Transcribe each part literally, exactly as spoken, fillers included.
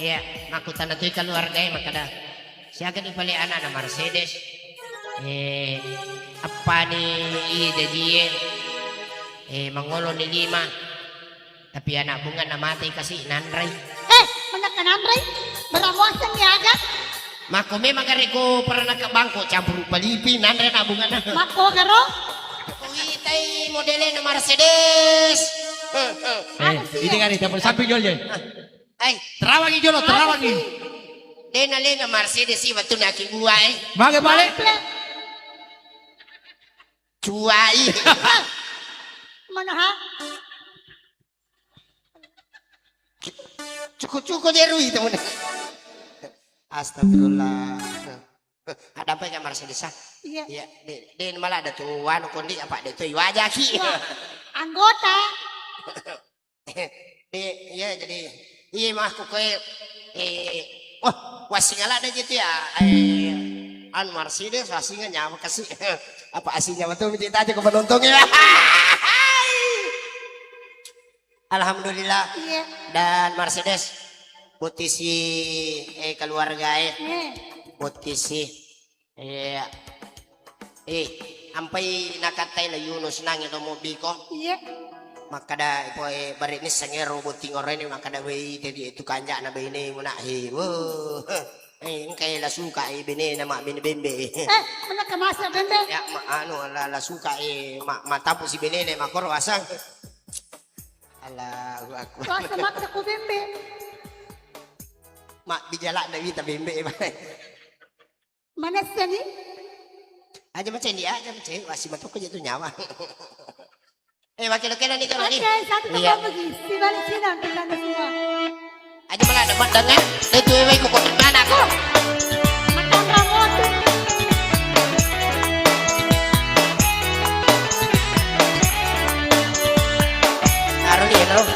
Iya, makkutana toi keluargae makkeda, "Siaga ni pale anakna Mercedes? Eh, appani iye jajie? Eh, mangolo ni lima. Tapi anak bunga na mate kasi nanrei." Eh, manakka nanrei? Beramuasan ni aga? Makko memang gare ko pernah ke bangko campur palipi nanre anak bunga na. Makko garo? Ko itai modele na Mercedes. Eh, ini kan telepon samping jol je. Ai, terawangi jolo, terawangi. De nalenga Mercedes i wettunna akibua e. Mage bale? Cuai. Mana ha? Cuku-cuku de rui temune. Astagfirullah. Ada apa ya Mercedes ah? Iya. Iya, de, de malah ada tuh anu kondi apa de tuh iwajaki. Wah, anggota. Di, iya jadi iya mah ku koe, eh, wah, wassinga ladde ji tu ya, eh, anu Mercedes wassinga nyawa kasi. Apa aslinya betul cerita aja ke penonton ya. Alhamdulillah. Iya. Dan Mercedes botisi, eh, keluarga eh. Iya. Botisi. Iya. Eh, ampai nakattai la Yunus nangi lo mobiko. Iya. Makkada ipoe bare nisseng ero botting oreni makkada wei tedi itu kanja'na bene muna. Eh, wo. Eh, engkai la suka e bene na mak bene bembe. Eh, mana kemasa bembe? Ya, ma, anu la, la suka e ma, matapu si bene ne makoro asang. Allahu Akbar. Kuasa maksa ku bembe. Mak bijalak na wita bembe e. Manessani? Aja maceni, aja maceni, wasi matoko je tu nyawa. Eh, wakil kena ni kalau ni. Oke, satu tempat lagi. Sibalik sini, kita semua. Aja malah dapat dengan, eh, itu yang ikut kok mana kok? Makan rambut. Taruh ni, taruh.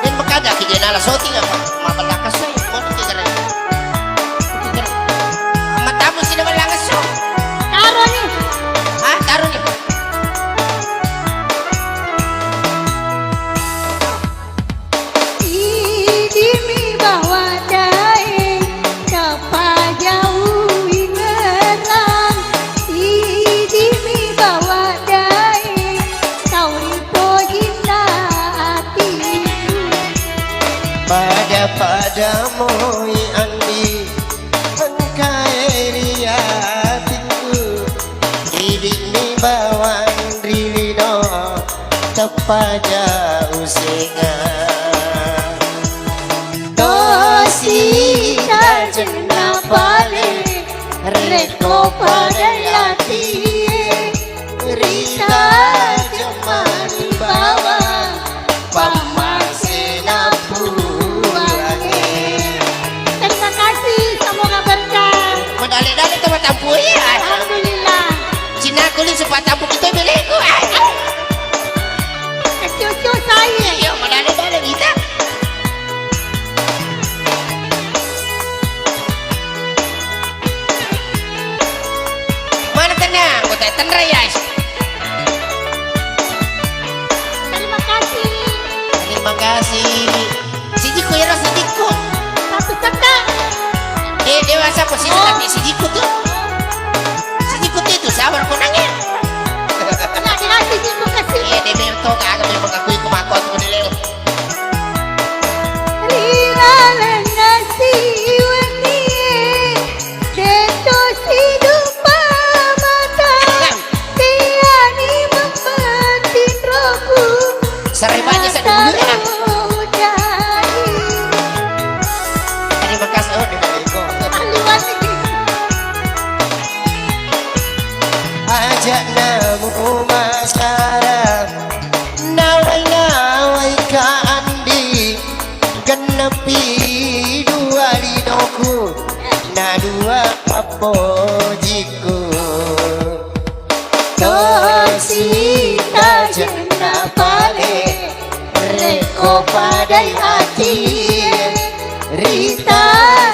Den makaja ki jena la soting apa? Maballakka so, mo tu kigare. Matamu sini ballakka so. Taro ni. Ah, taro ni. Idimi bawa dae, tapa jauh ingerang. Idimi bawa dae, tau ripojinna atiku. Pada-pada moi andi, engkae ri atiku. Idimi bawang ri lino, teppaja usenga. Tosi tajenna pale, rekko padai atie, rita jemmani bawang, pammasena puange. Terima kasih, semoga berkah. Madale-dale to matampu iya. Alhamdulillah. Cina kulit sepatamu kita beleku. Cucu saya. Iya, madale-dale kita. Mana tenang, kota tenra ya. Terima kasih. Terima kasih. Sijikku ya, sijikku. Satu setengah. Eh, dewasa posisi tapi sijikku tuh. Sijikku tuh itu sabar konangnya. Nak dikasih sijikku kasih. Eh, dia memang tau kagak memang aku ikut mako aku dulu. Ri laleng nasi wennie, de'to sidupa mata, tiani mempenting roku. Serebanya sedulur, ah. Terima kasih, oh, dengan Iko. Aja namu masalah. Nawai-nawai ka andi, gennepi dua linoku, na dua appojikku. Tosi tajenna pale, rekko padai atie, rita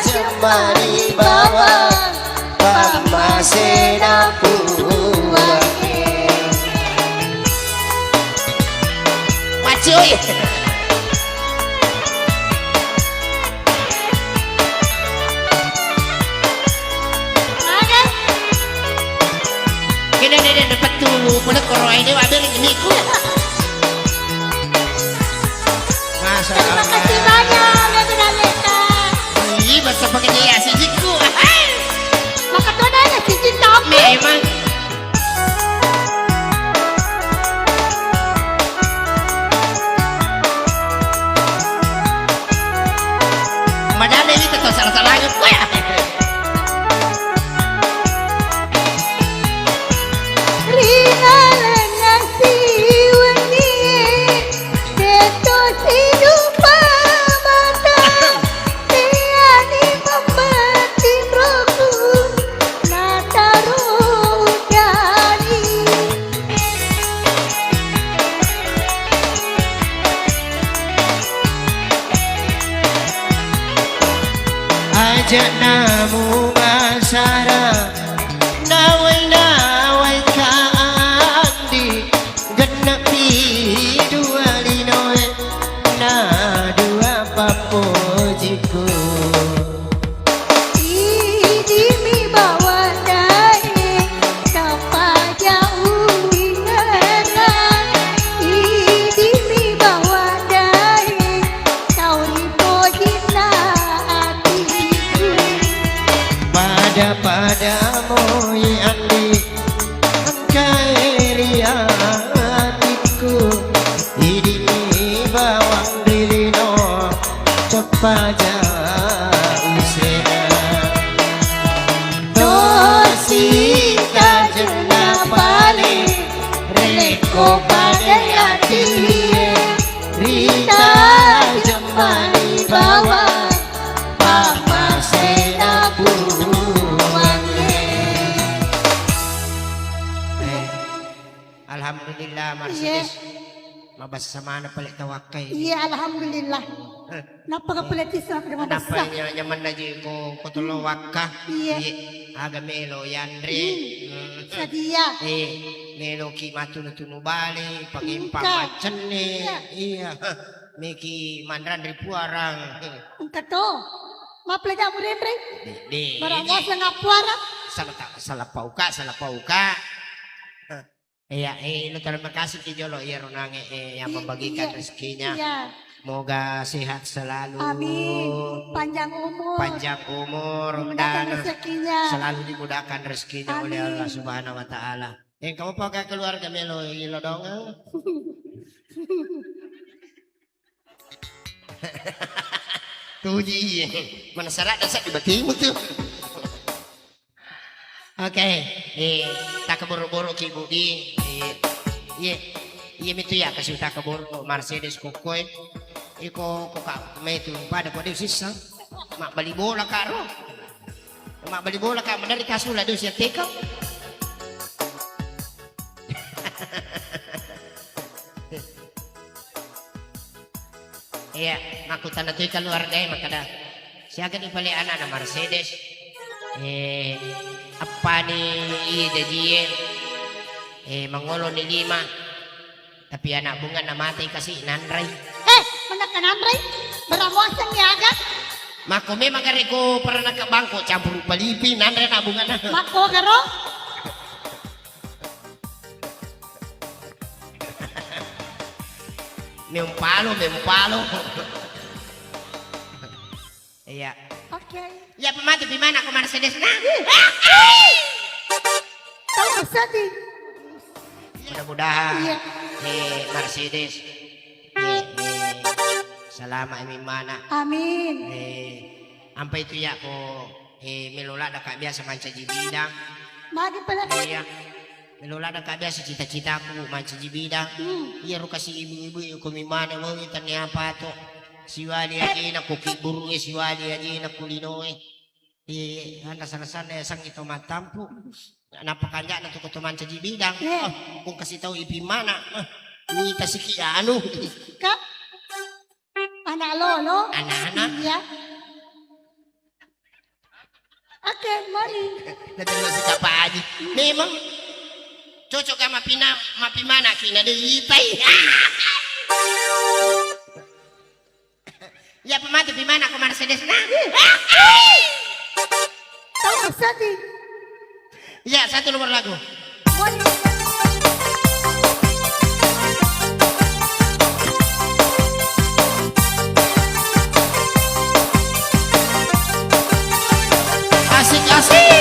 jemmani bawang, pammasena puange. Maccioi. Dede, dede, pettu, pole koro, eh, dewa, beri ini ku. Masya Allah. Terima kasih banyak, Bebe Daleta. Ih, masa pakai dia sijikku. Maka tuh ada sijik tau. Memang. Madana ini tetap salah-salah aja. Weh. Ri lalenna siwennie, de'to sidupa mata, teani memmetinroku, nataro uddani. Aja namu masara, nawai-nawai ka Andi, gennepi dua linoe, na dua pappojiku. Idimi bawa daeng, tapajau ingerang. Idimi bawa daeng, tau ripojinna atiku. Pada-pada moi Andi, engkae ri atiku. Idimi bawang ri lino, teppaja usena. Tosi tajenna pale, rekko pada atie, rita jemmani bawang, pammasena puangnge. Eh, alhamdulillah, Mercedes. Iya. Mabessa maneng pale tawakkai. Iya, alhamdulillah. Eh. Nappa ka pale tissa, nappa ka mabessa. Nappa iya, nyamanna ji ko, ko tolo wakka. Iya. Iya. Aga melo yanre. Hmm. Hmm. Sadia. Eh, meloki matunu-tunu bale, pagempa macenne. Iya. Iya. Meki manrang ri puarang. Engka to. Mapleja murenre. De, de. Barang waseng appuara. Salah ta-, salah pauka, salah pauka. Iya, eh, lo terima kasih ki jolo, iya, ronange, eh, yang membagikan rezekinya. Iya. Moga sehat selalu. Amin. Panjang umur. Panjang umur dan rezekinya. Dimudahkan rezekinya. Selalu dimudahkan rezekinya oleh Allah Subhanahu wa Ta'ala. Amin. Eh, kamu pakai keluarga melo, ilo dong. Tuji, iya. Mana syarat dasar di batimu tuh. Oke, eh, takaboro-boro ki Budi. Eh, iya, iya mitu ya kasi takaboro Mercedes kokkoe. Iko ko ka metu pada kode sisa. Mak bali bola karo. Mak bali bola ka menari kasula do siateka. Iya, makkutana tu keluarga e makkada, siaga ni pale anakna Mercedes? Eh, appani iya jajie? Eh, mangolo ni lima. Tapi anak bunga na mate kasi nanrai. Eh, manakka nanrai? Baramuaseng ni aga? Makko memang gareko pernah ke bangko campur palipi nanrai anak bunga na. Makko garo? Mempalo, mempalo. Iya. Oke. Iya, pemati pi mana ko Mercedes na? Tahu sedih. Mudah-mudahan, iya, eh, Mercedes, eh, eh, salama mi mana. Amin. Eh, ampai tu ya ko, eh, melola daka biasa mancaji bidang. Magi pala. Iya. Melo ladang ka biasa cita-citaku mancaji bidang. Hmm. Iyaro kasi ibu-ibu ko mimana wawi tania pato. Siwali ajena ko kiburu e, siwali ajena ko lino e. Eh, anda sana-sana ya sangi to matampu. Napa kanjana tu ko to mancaji bidang. Eh. Oh, kung kasi tau ipi mana. Eh, mita siki anu. Kak, anak lolo. Anak-anak. Iya. Oke, mari. Naterima si Kak Haji. Memang cocok ka mapina, mapimana ki na dei itai. Ya pemati pimana ko Mercedes na. Tahu sedih. Ya, satu nomor lagu. Asik-asik.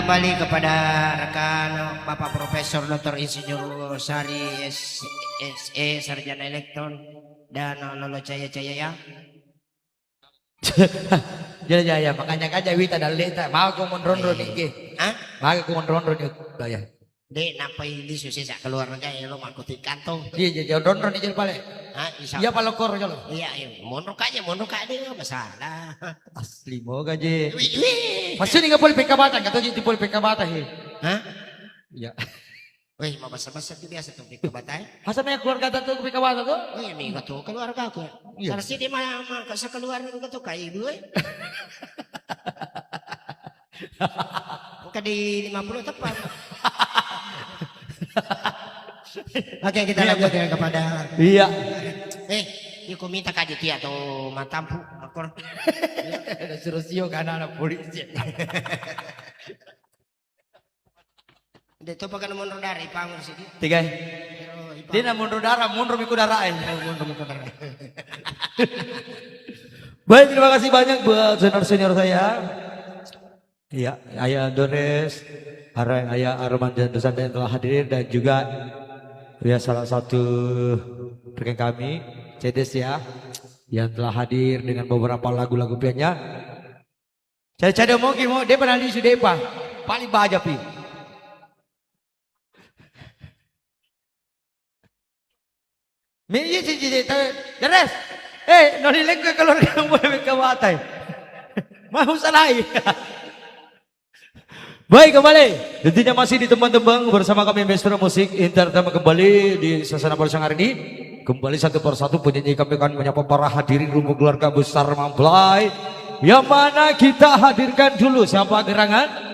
Kembali kepada rekan Bapak Profesor Doktor Insinyur Sari, S E, sarjana elektron, dan Lolo Cahaya Cahaya. Jaya, jaya, makanya kaja wita dalleta, mau ko monronro. Eh. Niki. Hah? Mau ko monronro ni, jaya. Dek, nappai lisu sesa keluarga, ya, lo mangkuti kantong. Iya, jaya, jaya, ronro ni jelo pale. Hah, insya Iya, Allah. Pale koro jelo. Iya, iya, monro kaja, monro kaja, masalah. Asli mo gaje. Wih, wih. Maksudnya nggak boleh pekabatan, kata jadi boleh pekabatan, he. Hah? Iya. Weh, mabasa-basa tu biasa tu pekabatan. Masa me keluarga tu pekabatan tu? Weh, minggu tu keluarga aku. Iya. Sarsi di mana, mana, sekeluarga tu kai ibu, eh. Bukan di lima puluh tepat. Oke, kita Iya, lanjut iya. Ya kepada Iya. Eh, iko minta kaji tia tu matampu, makor. Ada suruh sio karena anak polisi. Dek, topa kana monro dara, ipamur sigi. Tiga. Ero, ipamur. Dia nak monro dara, monro miku dara, eh. Oh, monro miku dara. Baik, terima kasih banyak buat senior-senior saya. Iya, Ayah Dores, Ara-, Ayah Arman dan Dosanda yang telah hadir, dan juga ya salah satu rekan kami, Cedes ya, yang telah hadir dengan beberapa lagu-lagu piannya. Cari-cari mogi mo, depa nalisu depa. Paling baja pi. Mi iya cici ta-, Deres. Eh, noni lengko keluarga mulai ke watai. Mau salai. Baik, kembali. Tentunya masih di tembang-tembang bersama kami Maestro Musik Entertainment kembali di sasana bersama hari ini. Kembali satu persatu penyanyi kami akan menyapa para hadirin rumpun keluarga besar Mamplai. Yang mana kita hadirkan dulu siapa gerangan?